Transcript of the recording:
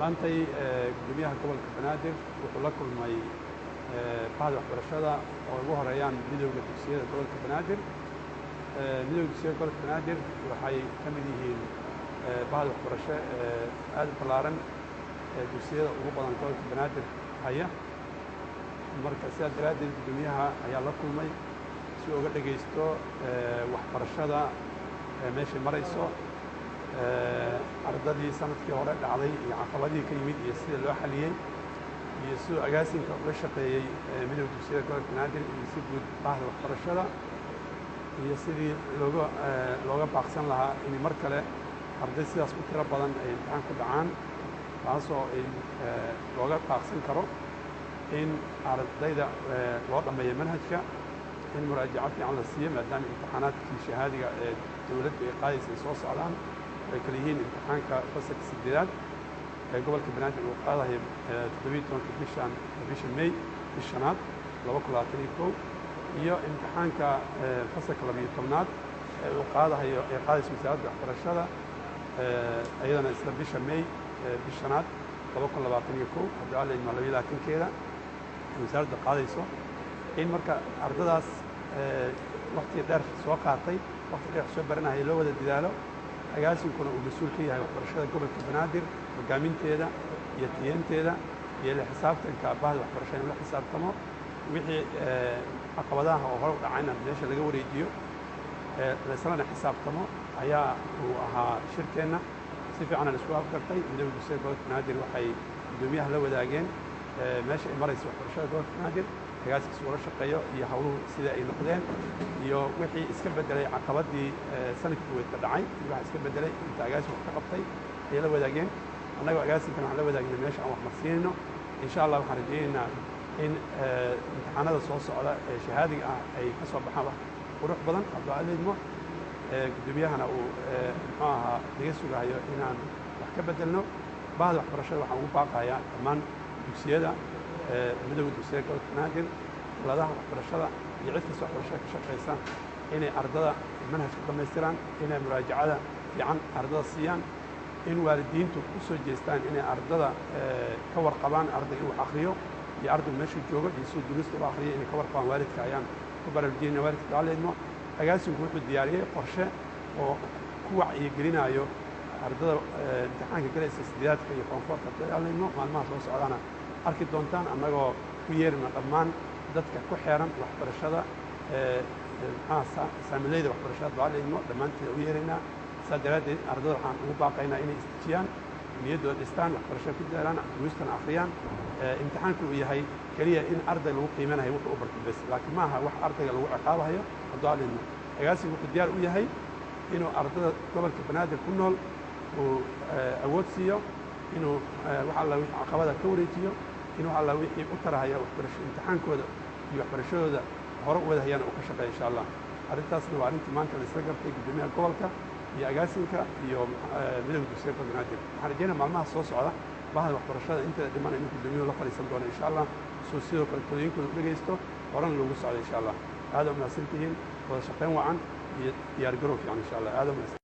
Maantay gudoomiyaha gobolka Banaadir wuxuu la kulmay bahda waxbarashada oo ugu horeeyaan Midowda Dugsiyada Gobolka Banaadir. Midowda Dugsiyada Gobolka Banaadir waxay ka mid yihiin bahda waxbarasho ee aada u ballaaran ee dugsiyada ugu badan gobolka Banaadir haya. Marka sidaas daraaddeed guddoomiyaha ayaa la kulmay si uu uga dhegaysto waxbarashada meeshay marayso, ardadii sanadkii hore dhacday iyo caqabadihii ka yimid iyo sida loo xaliyey, iyo siduu agaasinka uga shaqeeyey Midowda Dugsiyada Gobolka Banaadir iyo si guud bahda waxbarashada, iyo sidii looga baaqsan lahaa in mar kale arday sidaas u tiro badan ay imtixaan ku dhacaan, taasoo ay looga baaqsan karo in ardayda loo dhammeeyo manhajka, in muraajaco fiican la siiyo, maadaama imtixaanaadkii shahaadiga ee dowladdu ay qaadaysa ay soo socdaan, ay kala yihiin imtixaanka fasalka sideedaad ee gobolka Banaadir uu qaadayo 17-ka bishan, bisha May, bish shanaad 2021, iyo imtixaanka fasalka 12aad ee uu qaadahayo ay qaadayso Wasaaradda Waxbarashada, iyadana isla bisha May, bish shanaad 2021, haddii Alla idmo, 22-keeda wasaaradda qaadayso. In marka ardadaas wakti dheer soo qaatay, wakti dheer soo baranaya, loo wada dadaalo, agaasinkuna uu mas-uul ka yahay waxbarashada gobolka Banaadir, hogaaminteeda iyo tiyenteeda iyo la xisaabtanka bahda waxbarashada, in la xisaabtamo wixii caqabadaha oo hore u dhacayna meesha laga wareejiyo, laislana xisaabtamo ayaa uu ahaa shirkeenna. Si fiicana la isku afgartay. Midowda Dugsiyada Gobolka Banaadir waxay guddoomiyaha la wadaageen meesha ay marayso waxbarashada gobolka Banaadir, agaasinkiisa ula shaqeeyo, iyo howluhu sida ay noqdeen, iyo wixii iska beddelay caqabadii sanadkii dhaweyd ka dhacay iyo waxa iska beddelay inta agaasin wax ka qabtay ayay la wadaageen. Annagoo agaasinkana waxaan la wadaagnay meesha aan wax marsiinayno. Insha Allah waxaan rajaynaynaa in imtixaanada soo socda ee shahaadiga ah ay ka soo baxaan wax qurux badan, hadduu Alla idmo. Guddoomiyahana uu muxuu ahaa naga sugahayo inaan wax ka beddelno. Bahda waxbarashada waxaan ugu baaqayaa dhammaan dugsiyada, Midowda Dugsiyada Gobolka Banaadir, ladaha waxbarashada iyo cid kasta waxbarashada ka shaqaysa, inay ardada manhajka dhammaystiraan, inay muraajacada fiican ardada siiyaan, in waalidiintu ku soo jeestaan inay ardada ka warqabaan, ardayga in wax akhriyo iyo ardaygu meeshuu joogo iyo siduu duruusta u akhriyo inay ka warqabaan waalidka ayaan ku baraarujinayna waalidka, Alla idmo. Agaasinku wuxuu diyaariyey qorshe oo ku wacyigelinayo ardada imtixaanka galaysa sideedaadka iyo form four-ka, Alla idmo. Maalmaha soo socdaana arki doontaan annagoo ku yeerina dhammaan dadka ku xeeran waxbarashada, maxaa saamileyda waxbarashada, Alla idmo, dhammaanteeda u yeeraynaa. Saas daraaddeed ardada waxaan ugu baaqaynaa inay isdejiyaan, niyaddooda dhistaan, waxbarashada ku dadaalaan, duruustana akhriyaan. Imtixaanku uu yahay keliya in arday lagu qiimanayo wuxuu u barto bes, laakiin maaha wax ardayga lagu ciqaabahayo, hadduu Alla idmo. Agaasigu wuxuu diyaar u yahay inuu ardada gobolka Banaadir ku nool uu awood siiyo, inuu wax alla wixii caqabada ka wareejiyo, in wax alla wixii u tarahaya waxbarasho imtixaankooda iyo waxbarashadooda hore u wadahayaan uu ka shaqeeya, insha Allah. Arrintaasna waa arrintii maanta la isla gartay guddoomiyaha gobolka iyo agaasinka iyo Midowda Dugsiyada Gobolka Banaadir. Waxaan rajeynaya maalmaha soo socda bahda waxbarashada inteeda dhiman inuu guddoomiyuhu la fadhiisan doono, insha Allah, suu sidoo kale talooyinkooda u dhegaysto, horena loogu socdo, insha Allah. Aada u mahadsantihiin. Wada shaqayn wacan iyo diyaar garow fiican, insha Allah. Aada u mahadsan.